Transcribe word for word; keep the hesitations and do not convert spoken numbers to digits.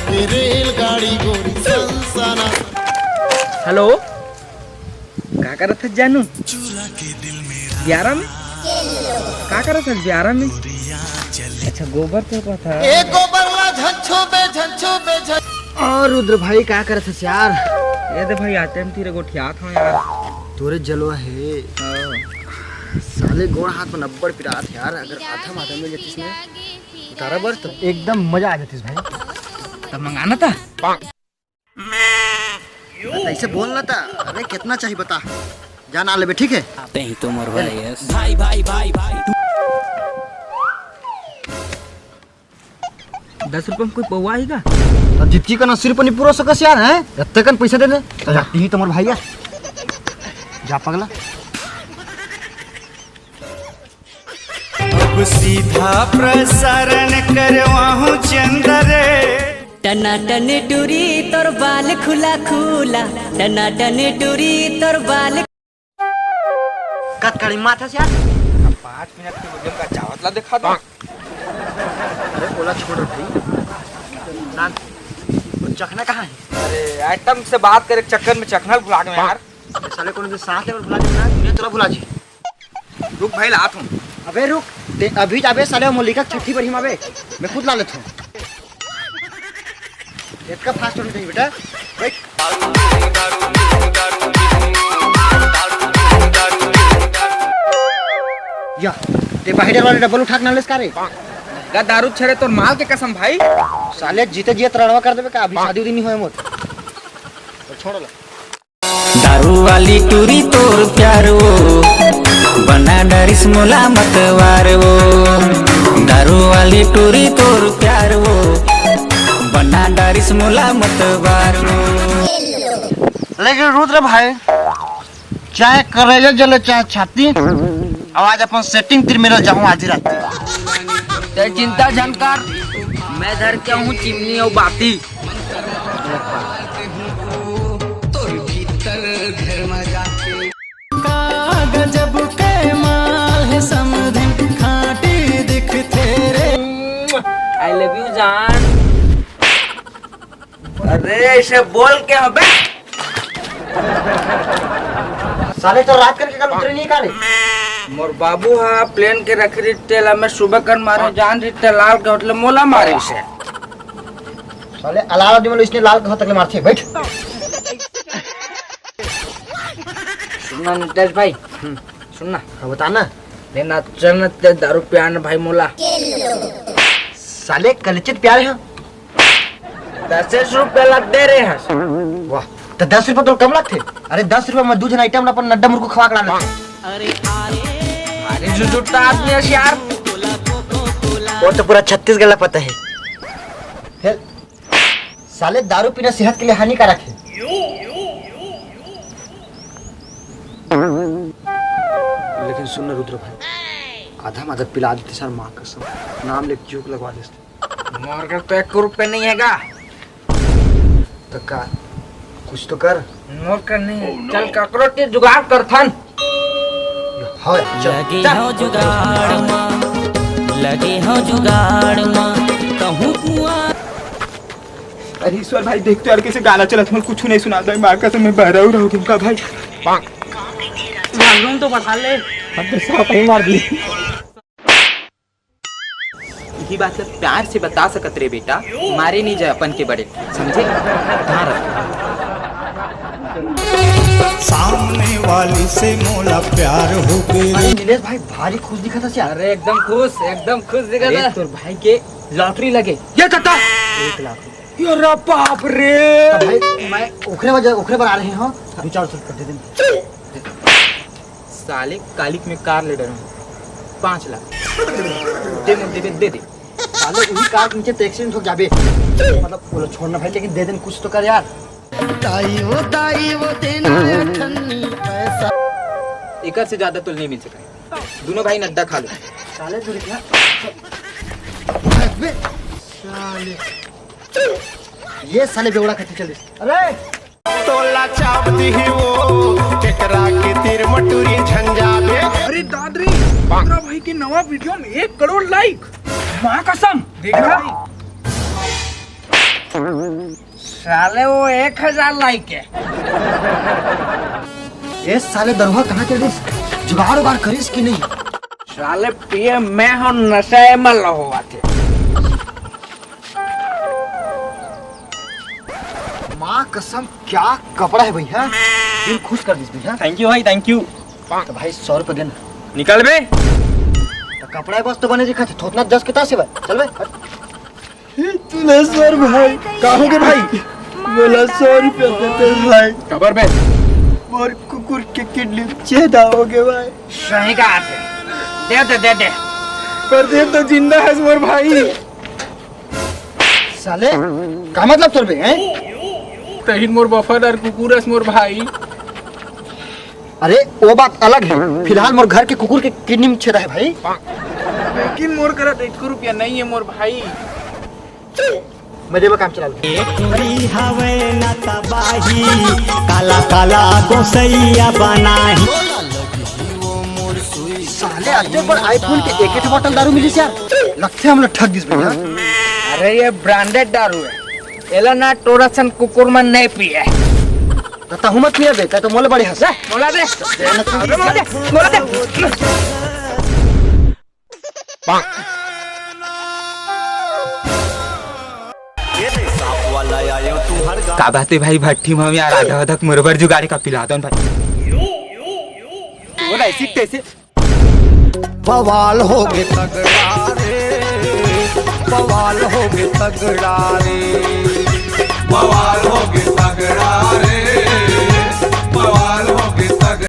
रेलगाड़ी गोरी सनसना। हेलो, का करत हस जानू? बियारा में? का करत हस बियारा में? अच्छा, गोबर तो पता। ए गोबर ला झन छूबे, झन छूबे, झन। और रुद्र भाई, का करत हस यार? ए दे भाई, आते हम तीरे गोठियात हूँ यार। तोरे जलवा हे। हाँ। साले गोड़ हाथ में अब्बड़ पिरात हे यार, अगर आधा माथा में जतिस में उतारा बर तो एकदम मजा आ जातिस भाई। तब मंगाना था। ऐसे बोल ना था। अरे कितना चाहिए बता, जान आ लेबे, ठीक है? नहीं तो मोर भाई है। भाई भाई भाई भाई। दस रुपये में कोई पौवा आएगा? अब जितकी कन अस्सी रुपये नहीं पूरा सकस यार, हैं? इतने कन पैसा दे दे। तो जाती ही तो मोर भाई यार। जा पगला। अब सीधा प्रसारण करवाहूं चंद्र रे। टना टन टूरी तोर बाल खुला खुला, टना टन टूरी तोर बाल। कत कड़ी माथा से यार। पाँच मिनट के वीडियो का चावत ला देखा दो। अरे ओला छोड़ रे भाई। ना, चखना कहाँ है? अरे आइटम से बात करे चक्कर में चखना भुला गए यार। साले कोनो दिन साथ लेवल भुला देना, दुनिया तोला भुला जी। रुक भाई, लात हूँ। अबे रुक, ते अभी जाबे साले, मल्लिका के छट्ठी बरही में आबे, मैं खुद ला लेत हूँ। इतना फास्ट होना चाहिए बेटा। बैठ। या, ते बाहर वाले डब्बल उठा के ना लेस का रे? का दारू छेड़े तोर माल के कसम भाई। साले जीते जियत रणवा कर देबे का? अभी शादी उदी नहीं होए मोर। तो छोड़ ला। दारू वाली टूरी तोर प्यार वो, बना डरिस मोला मतवार वो। दारू वाली टूरी तोर प्यार वो, बना डरिस मोला मतवार वो। लेकिन रुद्र भाई, चाहे करेजा जले चाहे छाती, अब आज अपन सेटिंग तिर मिलल जाहूं आधी रात। ते चिंता झन कर, मैं धर के हूँ चिमनी और बाती। का गजब के माल है समधिन, खाटी दिखथे रे। I love you जान। अरे इसे बोल के अबे। साले तो रात करके कल उतरे नहीं का रे? मोर बाबू हा प्लेन के रख रही तेला मैं सुबह कर मारे जान रही ते लाल के होटल मोला मारे इसे। साले अलावा दिमल इसने लाल के होटल मारथे बैठ। सुनना नितेश भाई, हम्म। सुनना। हाँ, बताना। लेना चल न ते दारू पियान भाई मोला। साले कलिचित प्यारे हैं। दस रुपया लग दे रहे हैं। वाह, तो दस रुपया तो कम लगते। अरे दस रुपया में दू झन आइटम अपन नड्डा मुर्गो खवा के ला लेते। अरे जो जुट्टा आदमी है यार। वो तो पूरा छत्तीसगढ़ ला पता है। फिर साले दारू पीना सेहत के लिए हानिकारक है। लेकिन सुन ना रुद्र भाई, आधा माधा पिला देते सर, माँ कसम, नाम लेके जोक लगवा देते। मोर कर तो एक रुपये नहीं है का। तो का, कुछ तो कर। मोर कर नहीं है। चल ककरो के जुगाड़ करथन। हाँ, चल। लगी हो जुगाड़ मा, लगी हो जुगाड़ मा, कहूँ कुआं। अरे ईश्वर भाई, देख तो यार कैसे गाना चलत, मैं कुछ नहीं सुना दे, माँ कसम मैं बहरा हो रहा हूँ तुमका भाई। वॉल्यूम तो बढ़ा ले। हम तो साफ ही मार दी। यही बात ला प्यार से बता सकत रे बेटा, मारे नहीं जाए अपन के बड़े, समझे? ध्यान रख। सामने वाली से मोला प्यार हो गए। अरे नीलेश भाई, भारी खुश दिखत हस यार। अरे एकदम खुश, एकदम खुश दिखत अरे है। तोर भाई के लॉटरी लगे। ये चाचा, एक लाख रुपए। अरे बाप रे। तो भाई मैं ओकरे वजह, ओकरे बर आ रहे हो, दो चार सौ रुपये दे देना। साले कालिक में कार ले डरूं, पाँच लाख। दे मोर देबे, दे दे। साले उही कार के नीचे तो एक्सीडेंट हो जाबे। मतलब बोलो छोड़ना भाई, लेकिन दे देना कुछ तो कर यार। ताई वो, ताई वो देना अठन्नी पैसा। एकर से ज्यादा तो नहीं मिल सका। दोनों भाई नड्डा खा लो। साले दूर क्या? अबे, साले। ये साले बेवड़ा खाती चल रही। अरे तोला चाप दिही वो, केकरा के तीर मटूरी झंझाबे। अरे दाद रे, रुद्रा भाई के नवा वीडियो में एक करोड़ लाइक। माँ कसम, देख रहा है? साले वो एक हजार लाई के। ए साले दरुहा कहाँ चल दिस? जुगाड़ उगाड़ करिस कि नहीं? साले पिए मैं हो नशा ए मल होवा थे। माँ कसम क्या कपड़ा है भैया, दिल खुश कर दिस भैया। थैंक यू भाई, थैंक यू। तो भाई सौ रुपये देना। निकल बे। तो कपड़ा है बस तो बने दिखा थे, थोतना दस कितना से भाई, चल बे। तुला सर भाई। का होगे भाई? मोला सौ रुपया देते भाई। काबर बे? मोर कुकुर के किडनी छेदा होगे भाई। सही कहा थे। दे दे दे दे। पर दे तो जिंदा है मोर भाई। साले का मतलब तोर बे हैं? तहिन मोर वफादार कुकुर अस मोर भाई। अरे वो बात अलग है, फिलहाल मोर घर के कुकुर के किडनी में छेदा है भाई। लेकिन मोर करा तो एको रुपया नहीं है मोर भाई। मैं देवा काम चला लूँ। टुरी हवे न तबाही, काला काला गोसैया बनाही। साले अत्ते पर iPhone के एक एक बॉटल दारू मिलिस यार, लगथे हमला ठग दिस भैया। अरे ये ब्रांडेड दारू है, एला ना टोरा सन कुकुर मन नहीं पिए। तो तहु मत पिए बे, तै तो मोला बड़े हंस। मोला दे। मोला दे। मोला दे। का बात है भाई, भट्ठी में हम यार आधा आधा मुरबर जुगाड़े का पिला दो भाई। वो ऐसी तैसे बवाल होगे तगड़ा रे, बवाल होगे तगड़ा रे, बवाल होगे तगड़ा रे।